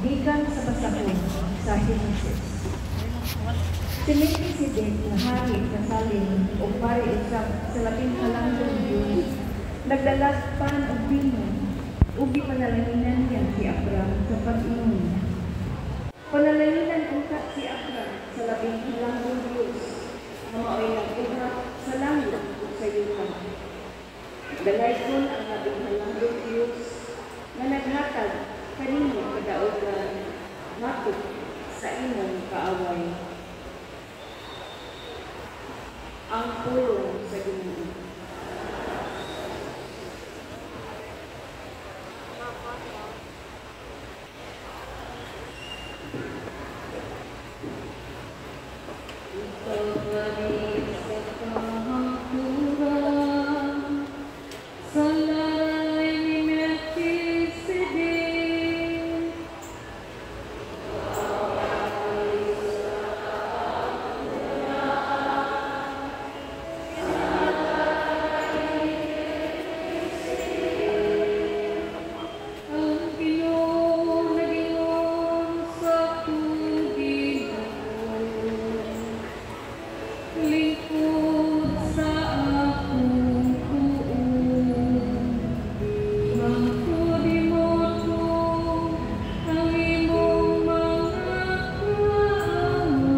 Gikan sa basahon sa Henesis. Si Melchizedek nga hari sa Salem ug pari usab sa Labing Halangdong Dios, nagdalag pan ug bino, ug gipanalanginan niya si Abram sa pag-ingon: "Panalanginan unta si Abram sa Labing Halangdong Dios nga maoy nagbuhat sa langit ug sa yuta. Dalaygon ang Labing Halangdong Dios nga naghatag kanimo kadaugan ngadto sa imong kaaway." Ang pulong sa Ginoo. Ipabalik sa kahangturan sa laray ni Melchizedek. Ang Ginoo nag-ingon sa akong Ginoo, "Lingkod sa akong tuo, hangtod himoto ang imong mga kaaway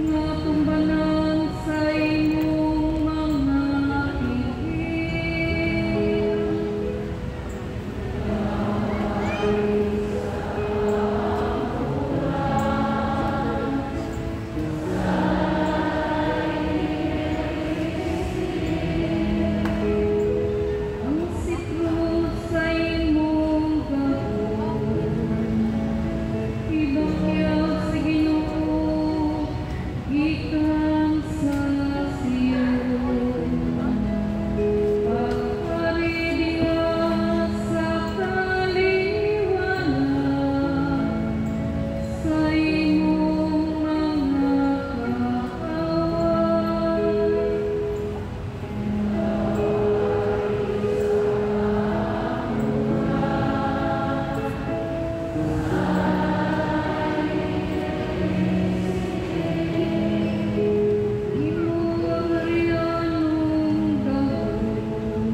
nga tumbanan sa imong mga tiil." Ang sikro sa imong gahom, ibakyaw sa Ginoo gikan sa Sion. Pagpari diha sa taliwala sa imong mga kaaway. Imo ang harianong gahom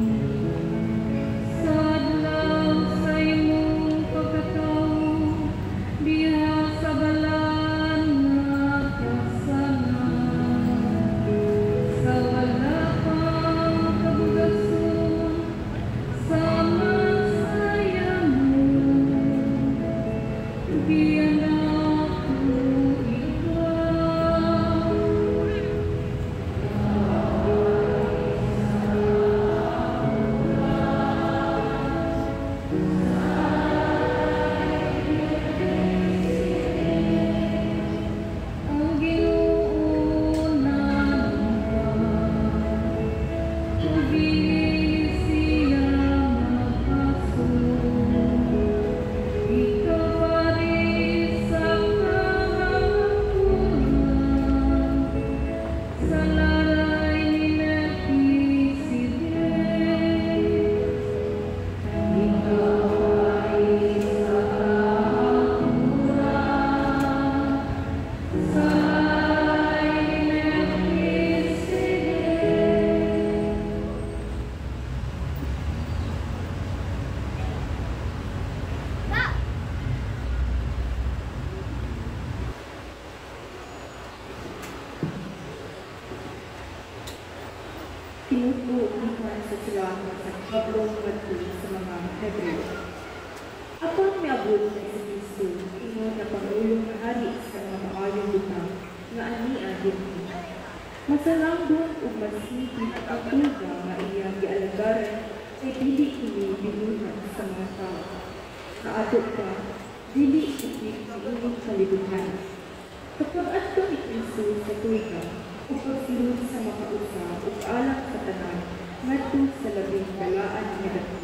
sa adlaw sa imong pagkatawo diha sa balaan nga kasanag, sa wala pang kabugason sa masayanon, gianak ko ikaw. Ang Ginoo nanumpa, ug dili siya mag-asol: Ikapari sa kahangturan sa laray ni Melchizedek. Ikapari sa kahangturan sa laray ni Melchizedek. Tinubo gikan sa sulat ni San Pablo ngadto sa mga Hebreo. Apan miabot na si Kristo ingon nga pangulong hari sa mga maayong butang nga ania dinhi. Mas halangdon ug mas higit ang tolda nga iyang gialagaran kay dili kini binuhat sa mga tawo. Kaato pa, dili isip niining kalibutan. Sa pag-adto ni Kristo sa tolda ug pagsulod sa makausa ug alang sa tanan ngadto sa Labing Balaan nga Dapit,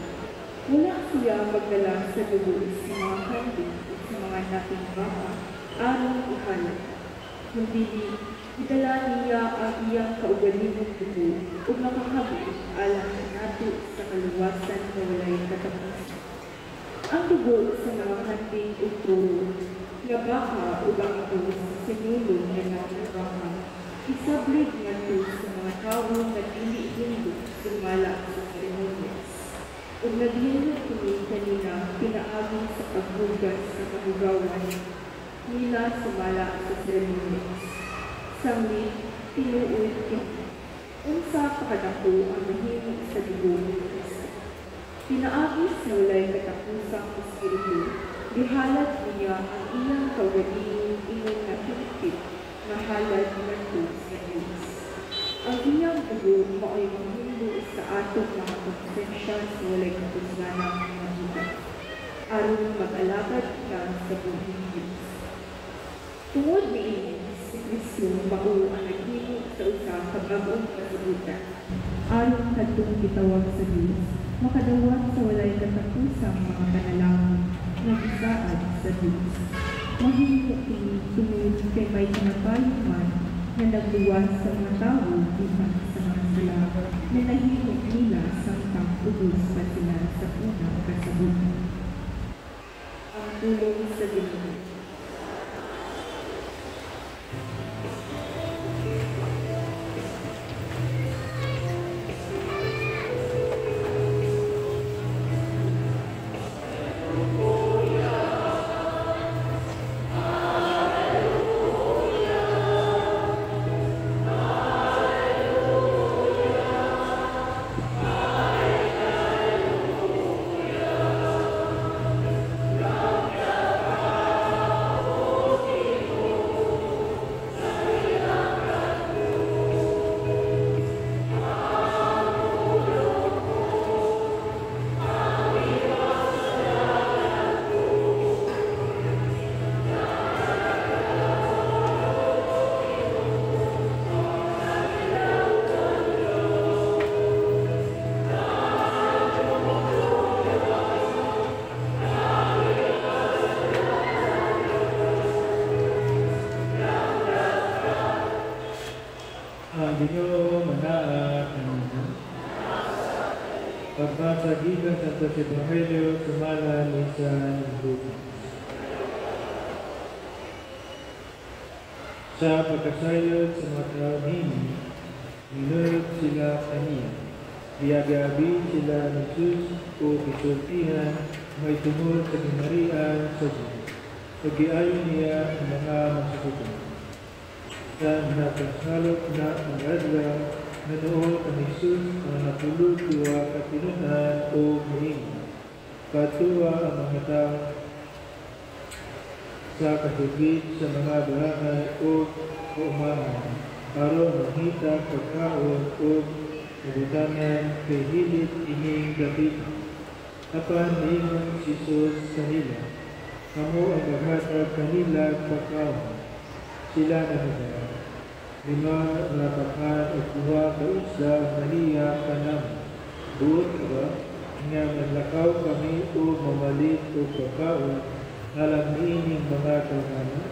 wala siya magdala sa dugo sa mga kanding ug sa mga nating baka aron ihalad, kundili Gidala niya ang iyang kaugalingong dugo ug nakahabilin alang kanato sa kaluwasan nga walay katapusan. Ang dugo sa mga kanding ug toro nga baka ug ang ubos sa sinulo nga baka isablig ngadto sa mga tawo nga dili hindot sumala sa seremonyas. Ug naghindot kini kanila pinaagi sa paghugas sa kahugawan nila sumala sa seremonyas. Sanglit tinuod kini, unsa pa kadako ang mahimo sa dugo ni Kristo. Pinaagi sa walay katapusang Espiritu, gihalad niya ang iyang kaugalingon ingon nga higpit nga halad ngadto sa Dios. Ang iyang dugo mao'y manghinlo sa atong mga konsensya sa walay kapugnganang mga buhat, aron mag-alagad kita sa buhing Dios. Tungod niini, si Kristo mao ang naghimo sa usa ka bag-ong kasibutan, aron kadtong gitawag sa Dios makadawat sa walay katapusang mga panalangin nga gisaad sa Dios. Mahimo kini tungod kay may kamatayon man nga nagluwas sa mga tawo gikan sa mga sala nga nahimo nila samtang ubos pa sila sa unang kasabutan. Ang pulong sa Ginoo. Ang Ginoo manaa kaninyo. Pagbasa gikan sa Ebanghelyo sumala ni San Lucas. Sa pagkasayod sa mga tawo niini, minuyot sila kaniya. Giabi-abi sila ni Jesus o gisultihan may tungod sa gingharian sa Dios. Ug giayo niya ang mga masakiton. Sa nakasalop na ang adlaw, nanuot ang Jesus ang napulog duha ka tinun-an o miingon, "Padtoa ang mga tawo sa kahigit sa mga barangay o kaumahan aron mangita pagkaon ug kabutangan kay hilit ining dapita." Apan miingon si Jesus kanila, "Kamo ang maghatag kanila pagkaon." Sila nahibalo, "Lima nga pakan ug duha ka isda ang naniya kanamo. Buot ka ba nga manlakaw kami ug mamalit og pagkaon alang niining mga tawhana?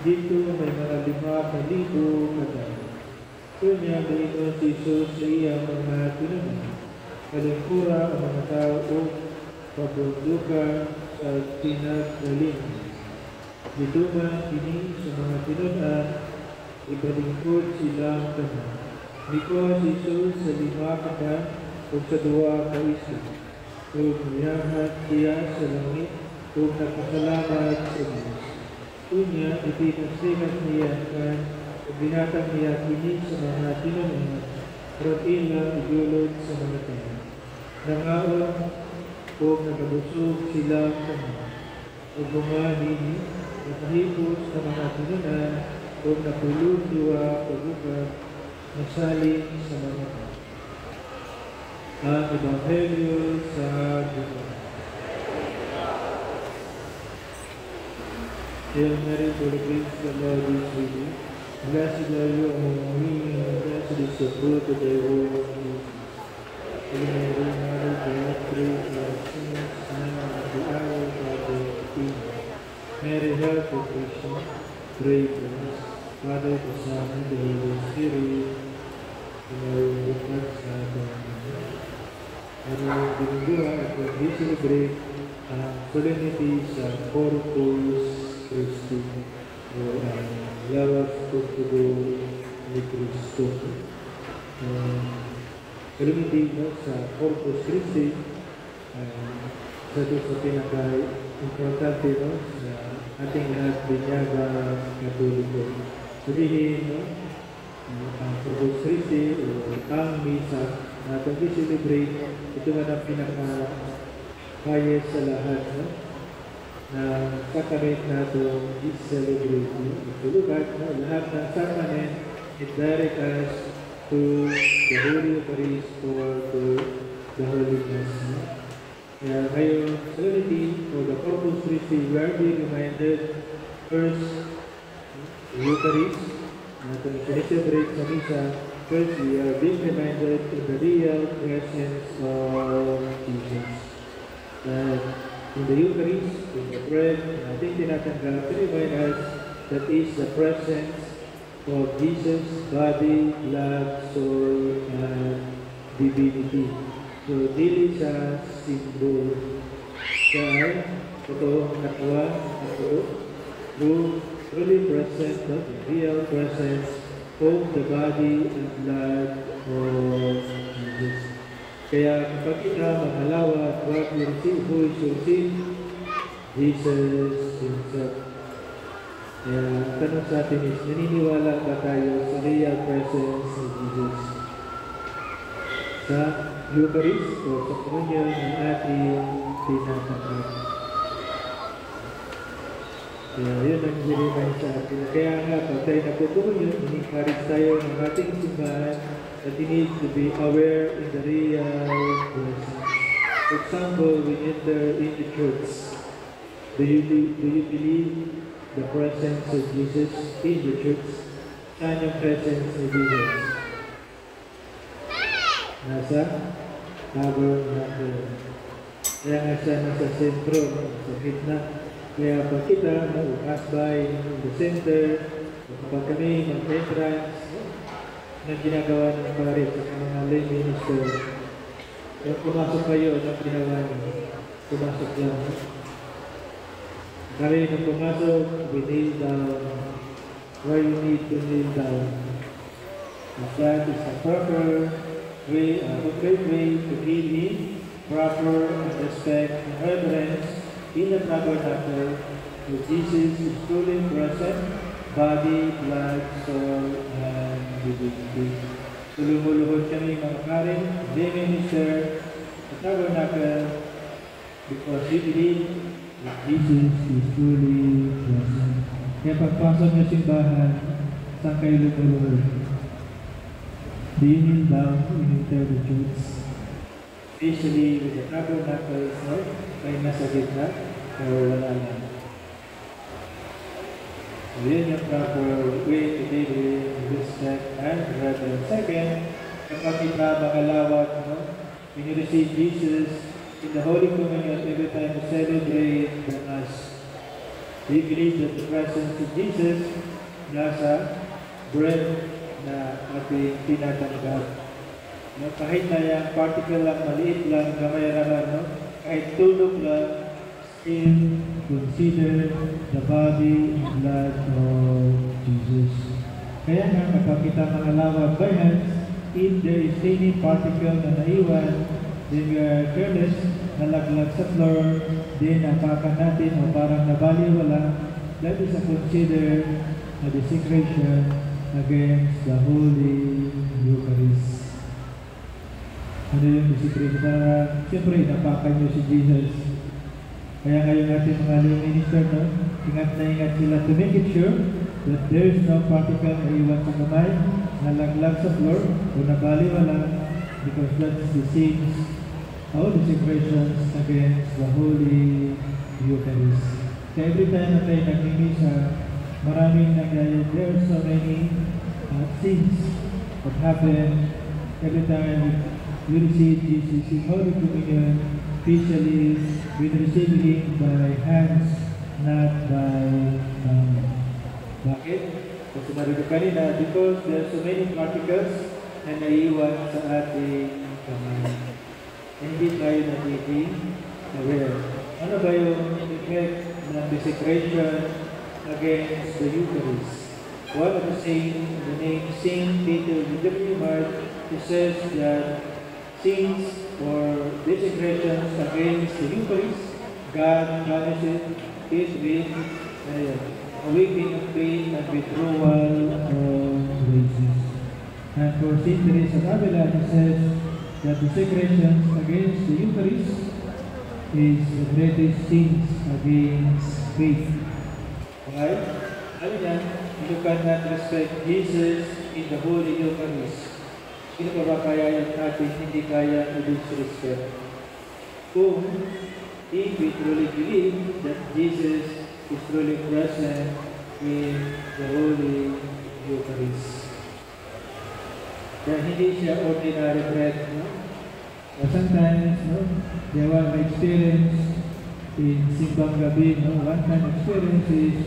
Didto may mga 5,000 ka tawo." Unya miingon si Jesus sa iyang mga tinun-an, "Palingkura ang mga tawo ug pabunduka sa tinaggalingon." Gituman kini sa mga tinun-an, ibalingkod silang tanan. Mikuha si Jesus sa 5 ka pan ug sa 2 ka isda, ug mianhat siya sa langit ug nagpasalamat sa Dios. Unya ipikas-pikas niya ang pan ug gihatag niya kini sa mga tinun-an aron ilang idulot sa mga tawo. Nangaon ug nagabusog silang tanan. Ug human niini, nakahipos sa mga tinun-an ug napulog 2 ka bukag nasalin sa mga tawo. Ang Ebanghelyo sa Ginoo. Hail Mary, full of grace, the Lord is with you. Blessed are you among women, and blessed is the fruit of thy womb, Jesus. Holy Mary, Mother of God, pray for us sinners, now and at the hour of our death. Amen. Mary, help of Christians, pray for us. Father, the Son, and the Holy Spirit, maayong buntag sa atong karong Domingo at we celebrate ang solemnity sa Corpus Christi o ang lawas ug dugo ni Kristo. Solemnity, no, sa Corpus Christi, isa ito sa pinaka-importante, no, sa ating lahat binyaga Katoliko. Sabihin, no, ang Corpus Christi o ang misa na atong celebrate, ito man ang pinaka highest sa lahat, no, na sacrament na itong i-celebrate. No? If you look at, no, lahat ng sacrament, it direct us to the Holy Eucharist or to the Holy Mass. No? Kaya ngayon, solemnity or the Corpus Christi, we are being reminded first, the Eucharist, na itong celebrate sa Misa, first we are being reminded in the real presence of Jesus. That in the Eucharist, in the bread na ating tinatanggap, to remind us that is the presence of Jesus' body, blood, soul, and divinity. So, dili sa symbol. Siya ay totoong katawan at dugo, truly present, no? The real presence of the body and blood of Jesus. Kaya kapag kita mangalawat, what we receive, who is to receive? Jesus himself. Kaya ang tanong sa atin is, naniniwala ba tayo sa real presence ni Jesus sa Eucharist o sa communion ng ating tinatanggap? Kaya yun ang remind sa atin. Kaya nga, pag tayo nagko-communion, in-encourage tayo ng ating simbahan that you need to be aware in the real presence. For example, we enter in the church. Do you believe the presence of Jesus in the church? Saan yung presence ni Jesus? Nasa tabernacle. Kaya nga siya nasa sentro, no? Sa gitna. Kaya pag kita, no, we pass by in the center, o kapag kami mag-entrance, no, na ginagawa ng pare sa mga lay minister, kaya pumasok kayo, anong ginawa niyo? Pumasok lang. No? Kami nung pumasok, we kneel down. Why you need to kneel down? That is a proper way, a appropriate way to give in proper respect and reverence in the tabernacle where Jesus is truly present, body, blood, soul, and divinity. So lumuluhod kami mga pare, lay minister, the tabernacle, because we believe that Jesus is truly present. Kaya pagpasok niyo simbahan, saan kayo lumuluhod? Do you kneel down when you enter the church? Especially with the tabernacles, no? May nasa gitna o wala lang. So, yun yung proper way to give in respect and reverence. Second, kapag kita mangalawat, no? When you receive Jesus in the Holy Communion every time you celebrate the Mass, we believe that the presence of Jesus nasa bread na ating tinatanggap. No, kahit na yung particle lang, maliit lang, gamay naman, no? Kahit tulog lang, still consider the body and blood of Jesus. Kaya nga, kapag kita mangalawat by hands, if there is any particle na naiwan, then we are careless, nalaglag sa floor, then napakan natin o parang nabaliwala, that is a consider a desecration against the Holy Eucharist. Ano yung desecration? Na, siyempre, napakan niyo si Jesus. Kaya ngayon natin mga lay minister, no? Ingat na ingat sila to make it sure that there is no particle na iwan sa kamay, nalaglag sa floor, o nabaliwala, because that's the sins, all desecrations against the Holy Eucharist. Kaya every time na tayo nagmimisa, maraming nangyayari. There are so many sins that happen every time we receive Jesus in Holy Communion, especially we receive Him by hands, not by mouth. Bakit? Kasi sinabi ko kanina, because there are so many particles na naiiwan sa ating kamay. Hindi tayo nagiging aware. Ano ba yung effect ng desecration against the Eucharist? One of the saints, the name Saint Peter the Mark, he says that sins or desecrations against the Eucharist, God punishes it with, ano yun, awakening of pain and withdrawal of graces. And for Saint Teresa of Avila, he says that desecrations against the Eucharist is the greatest sins against faith. Okay? Ano yan? You cannot respect Jesus in the Holy Eucharist. Sino pa ba kaya yung ating hindi kaya i-disrespect? Kung if we truly believe that Jesus is truly present in the Holy Eucharist. Dahil hindi siya ordinary bread, no? But sometimes, no, there was my experience in Simbang Gabi, no, one time experience is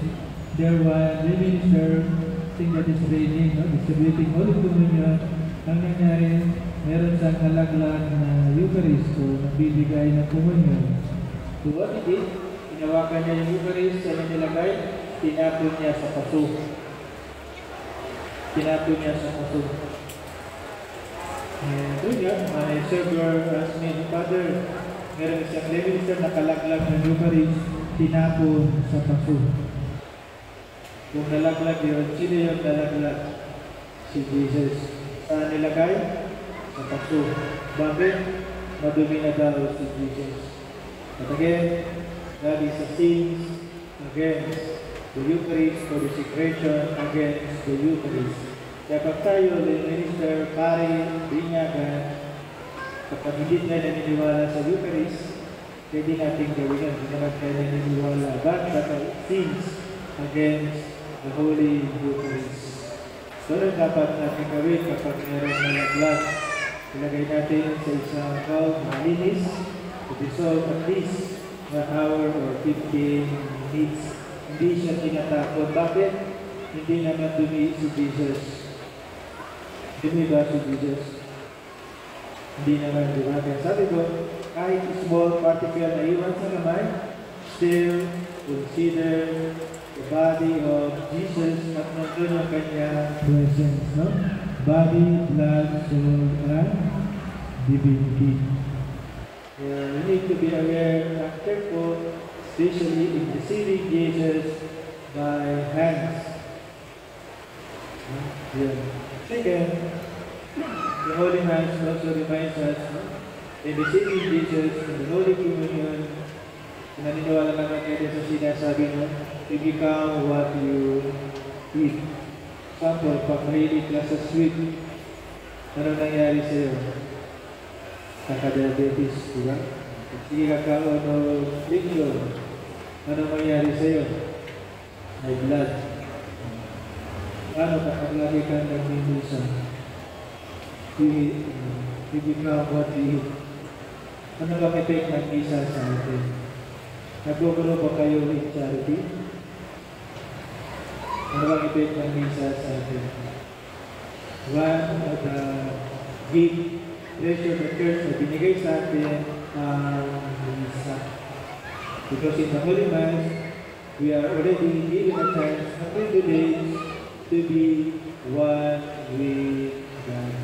there was the minister think that is raining, no, distributing Holy Communion. Ang nangyari, meron siyang nalaglag na Eucharist, so nagbibigay ng communion. So what he did, hinawakan niya yung Eucharist, saan niya nilagay? Tinapon niya sa paso. Tinapon niya sa paso. And doon nga, my server asked me, "Father, meron isang lay minister nakalaglag ng Eucharist, tinapon sa paso." Kung nalaglag yun, sino yung nalaglag? Si Jesus. Saan nilagay? Sa paso. Bakit? Madumi na daw si Jesus. But again, that is a sins against the Eucharist or desecration against the Eucharist. Kaya pag tayo, lay minister, pare, binyagan, kapag hindi tayo naniniwala sa Eucharist, pwede natin gawin yan. Hindi naman tayo naniniwala. But that are sins against the Holy Eucharist. So, ano dapat natin gawin kapag meron nalaglag? Ilagay natin sa isang bowl malinis to dissolve at least 1 hour or 15 minutes. Hindi siya tinatapon. Bakit? Hindi naman dumi si Jesus. Dumi ba si Jesus? Hindi naman, di ba? Kaya sabi ko, kahit small particle na iwan sa kamay, still consider the body of Jesus at nandun yung kanyang presence, no? Body, blood, soul, and divinity. Yeah, we need to be aware and careful, especially in receiving Jesus by hands. Yeah. Second, the Holy Mass also reminds us, no, in receiving Jesus in the Holy Communion, naniniwala naman kayo sa sinasabi, no, you become what you eat. Example, pag mahilig ka sa sweet, ano nangyari sa'yo? Kaka-diabetes, di ba? Pag sige ka kaon o lechon, ano mangyari sa'yo? High blood. Paano kapag lagi kang nagmimisa? You become what you eat. Ano bang effect ng misa sa atin? Nag-grow ba kayo in charity? Ano bang effect ng misa sa atin? One of the gift, treasure the Church na binigay sa atin ang misa. Because in the Holy Mass, we are already given a chance, a privilege to be one with God.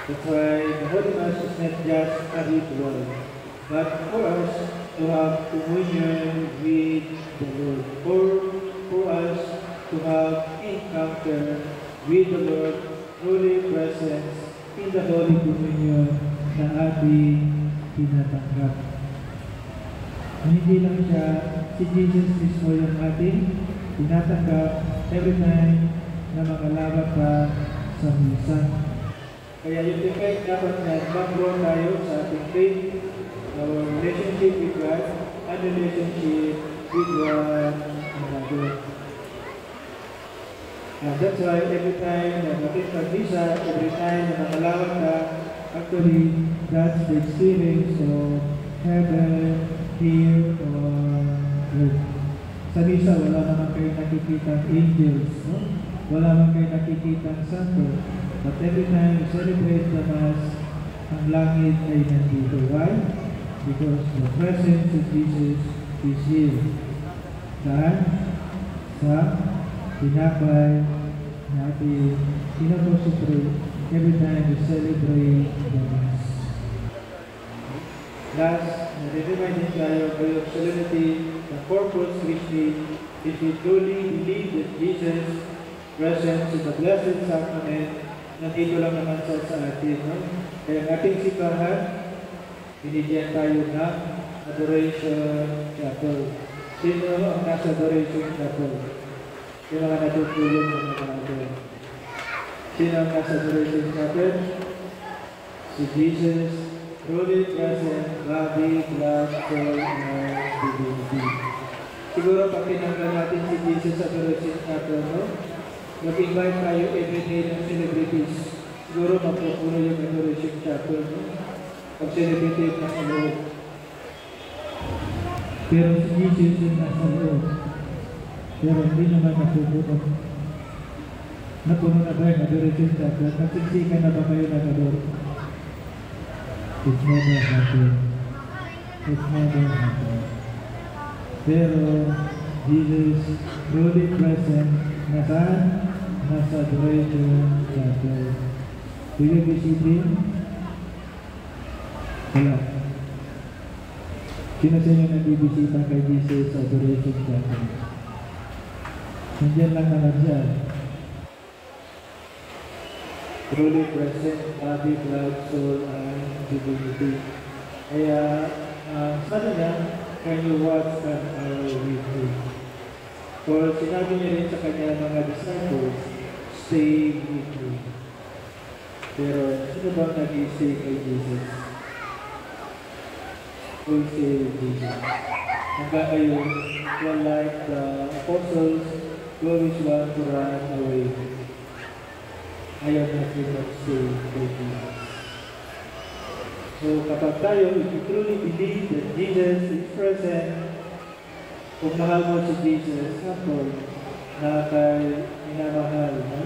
That's why the Holy Mass is not just a ritual, but for us to have communion with the Lord, or for us to have encounter with the Lord, truly presence in the Holy Communion na ating tinatanggap. Na hindi lang siya, si Jesus mismo yung ating tinatanggap every time na mangalawat ka sa misa. Kaya yung effect dapat na mag-grow tayo sa ating faith, our relationship with God, and relationship with one another. And that's why every time na makipag-misa, every time na mangalawat ka, actually, that's the experience of heaven here on earth. Sa misa, wala naman kayong nakikita angels, no? Wala man kayo nakikita ang santo. But every time we celebrate the Mass, ang langit ay nandito. Why? Because the presence of Jesus is here. Saan? Sa tinapay natin kinoconsecrate every time we celebrate the Mass. Last, nare-remind din tayo by of solemnity, the Corpus Christi, if we truly believe that Jesus present in the Blessed Sacrament, nandito lang naman siya sa atin. No? Kaya ang ating simbahan, binigyan tayo ng Adoration Chapel. Sino ang nasa Adoration Chapel? Yung mga natutulog ng mga natin. Sino ang nasa Adoration Chapel? Si Jesus, truly present, body, blood, soul, and divinity. Siguro pag tinanggal natin si Jesus sa Adoration Chapel, no? Mag-invite tayo every day ng celebrities. Siguro mapupuno yung Adoration Chapel, no? Pag celebrity nasa loob. Pero si Jesus yung nasa loob. Pero hindi naman napupuno. Napuno na ba yung Adoration Chapel? Nagsiksikan na ba kayo nag-adore? It never happened. It never happened. Pero Jesus truly present, nasaan? Nasa Adoration Chapel. Do you visit Him? Wala. Sino sa inyo nagbibisita kay Jesus sa Adoration Chapel? Nandiyan lang naman siya. Truly present, body, blood, soul, and divinity. Kaya, sabi niya, "Can you watch an hour with me?" Or sinabi niya rin sa kanya mga disciples, "Stay with me." Pero, sino bang nag-stay kay Jesus? Who stay with Jesus? Hanggang ngayon, well, like the apostles, we always want to run away. Ayaw natin mag-stay kay Jesus. So kapag tayo, if you truly believe that Jesus is present, kung mahal mo si Jesus, ako, na kay minamahal, no?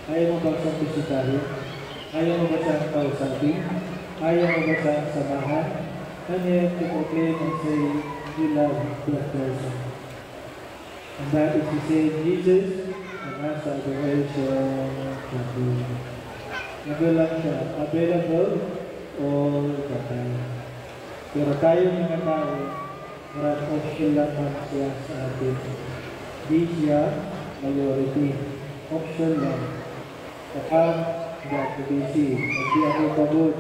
Ayaw mo ba siyang bisitahin? Ayaw mo ba siyang kausapin? Ayaw mo ba siyang samahan? And yet, to proclaim and say, you love that person. And that is to say, Jesus, na nasa adoration chapel. Nandun lang siya, available all the time. Pero tayo mga tao, marang option lang man siya sa atin. Di siya priority. Option lang. Kapag hindi ako busy, hindi ako pagod,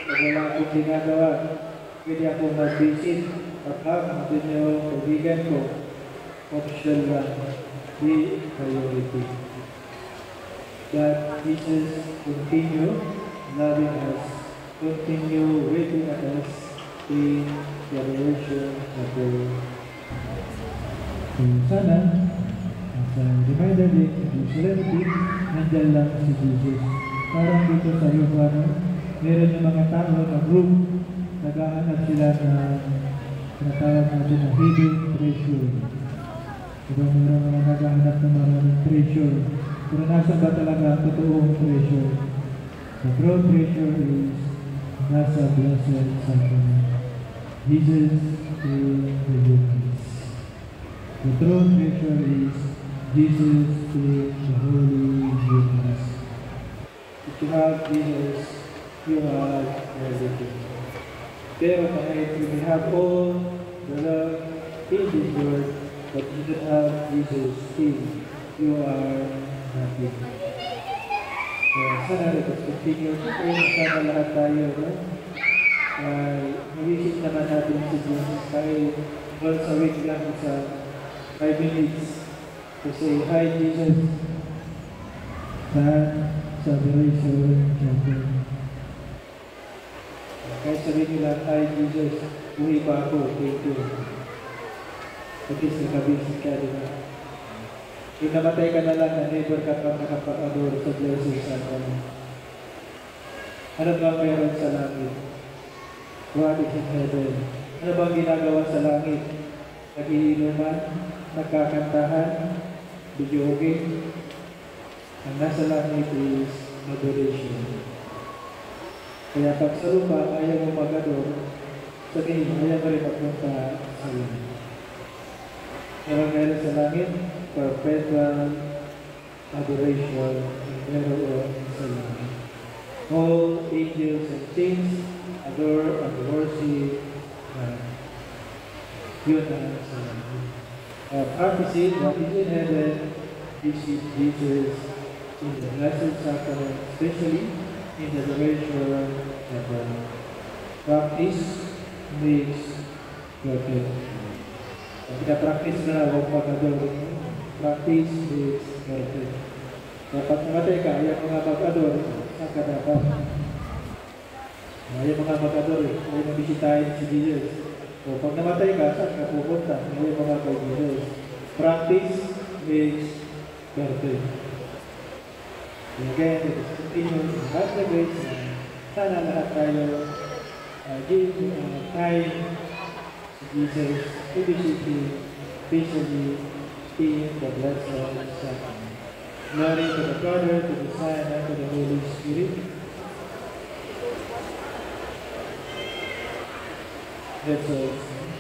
pag wala akong ginagawa, pwede ako mag-visit. Kapag nandun yung kaibigan ko, option lang, di priority. That Jesus continue loving us, continue waiting at us in the adoration chapel. So sana, as a reminder din, in solemnity, nandyan lang si Jesus. Parang dito sa Ilocano, meron yung mga tao na group, naghahanap sila ng tinatawag natin na hidden treasure. Diba meron mga naghahanap ng maraming treasure. Pero nasa ba talaga ang totoong treasure? The true treasure is nasa Blessed Sacrament. Jesus in the Eucharist. The true treasure is Jesus in the Holy Eucharist. If you have Jesus, you have everything. Pero kahit you may have all the love in this world, but you don't have Jesus in, you are nothing. Kaya sana let us continue to pray. Sana lahat tayo, no? Ay, ma-visit naman natin si Jesus kahit once a week lang sa 5 minutes to say, "Hi, Jesus." Saan? Sa Adoration Chapel. Kahit sabihin nila, "Hi, Jesus, buhay pa ako, thank you." At least nakavisit ka, di ba? Kung namatay ka na lang, na never ka pa nakapag-adore sa Blessed Sacrament. Ano ba meron sa langit? What is in heaven? Ano bang ginagawa sa langit? Nagiinuman? Nagkakantahan? Video game? Ang nasa langit is adoration. Kaya pag sa lupa, ayaw mo mag-adore, sabihin, ayaw mo rin magpunta sa langit. Pero meron sa langit, perpetual adoration ang meron sa langit. All angels and saints adore and worship God. Yun ang sa langit. Practicing what is in heaven, visit Jesus in the Blessed Sacrament, especially in the adoration of God. Practice makes perfect. Pag pina-practice na, huwag mag-adore. Practice makes perfect. Dapat namatay ka, ayaw mga mag-adore, saan ka dapat? Ayaw mga mag-adore, ayaw mo bisitahin si Jesus. O pag namatay ka, saan ka pupunta? Ayaw mga kay Jesus. Practice makes perfect. And again, let us continue to have the grace na sana lahat tayo give time to Jesus to visit Him especially in the Blessed Sacrament. Glory to the Father, to the Son, and to the Holy Spirit. Let's all sing.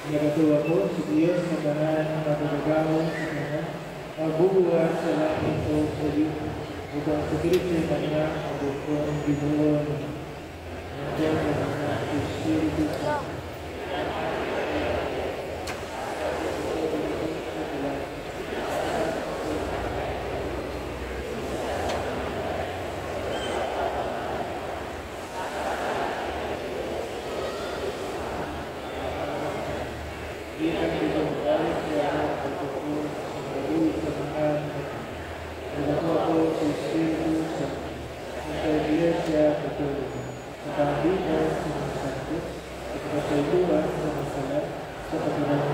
Nagatuwa ko sa Diyos na tanan na matagagawon sa kanya, magbubuhat sa langit o sa yuta, upang sa Kristo kanya ang bukong Ginoo. Ang Diyos na Espiritu Santo. Bilang bigong balik sa pagkukulo sa pag-uwi sa mga nagagawa ko sa Espiritu Santo, sa Iglesia Katolika, sa kaambigan sa mga santos, sa pagkatayuan sa mga sala, sa pagkakasal